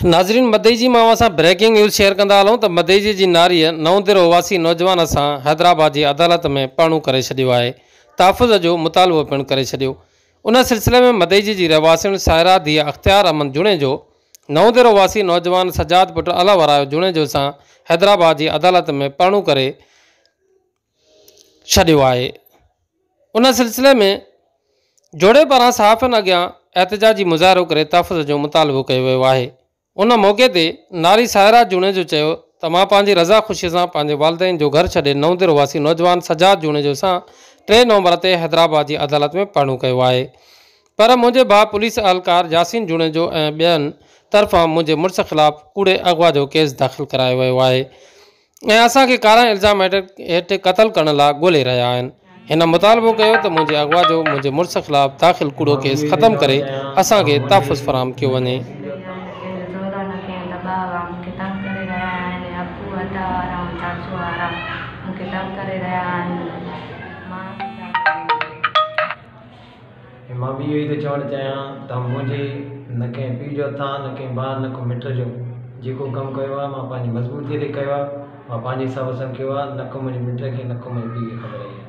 ناظرين مدئجي مان اوهان سان بريڪنگ نيوز شيئر ڪندا هلون ته مدئجي جي ناريء نئون ديرو واسي نوجوان سان حيدرآباد جي عدالت ۾ پرڻو ڪري ڇڏيو آهي تحفظ جو مطالبو پڻ ڪري ڇڏيو ان سلسلي ۾ مدئجي جي رهواسڻ سائره ڌيء اختيار احمد جوڻيجو نئون ديرو واسي نوجوان سجاد پٽ الله ورايو جوڻيجو سان حيدرآباد جي عدالت ۾ پرڻو ڪري ڇڏيو آهي. ان سلسلي ۾ جوڙي پاران صحافين اڳيان احتجاجي مظاهرو ڪري تحفظ جو مطالبو ڪيو ويو آهي. ان موقعي تي ناري سائره جوڻيجو چيو ته مان پنهنجي رضا خوشي سان پنهنجي والدين جو گهر ڇڏي نئون ديرو واسي نوجوان سجاد جوڻيجو سان ٽي نومبر تي حيدرآباد جي عدالت ۾ پرڻو ڪيو آهي پر منهنجي ڀاء پوليس اهلڪار ياسين جوڻيجو ۽ ٻين طرفان منهنجي مڙس خلاف ڪوڙي اغوا جو ڪيس داخل ڪرايو ويو آهي ۽ اسان کي ڪارنهن الزام هيٺ قتل ڪرڻ لاء ڳولي رهيا آهن. هن مطالبو ڪيو ته منهنجي اغوا جو منهنجي مڙس خلاف داخل ڪوڙو ڪيس ختم ڪري اسان کي تحفظ فراهم ڪيو وڃي. ۽ مان به اهو ئي ٿو چوڻ چاهيان ته منهنجي نه ڪنهن پيء جو هٿ آهي نه ڪنهن ڀاء نه ڪو مٽ جو جيڪو ڪم ڪيو آهي مان پنهنجي مضبوطيء تي ڪيو آهي مان پنهنجي حساب سان ڪيو آهي نه ڪو منهنجي مٽ کي نه ڪو منهنجي پيء کي خبر آهي.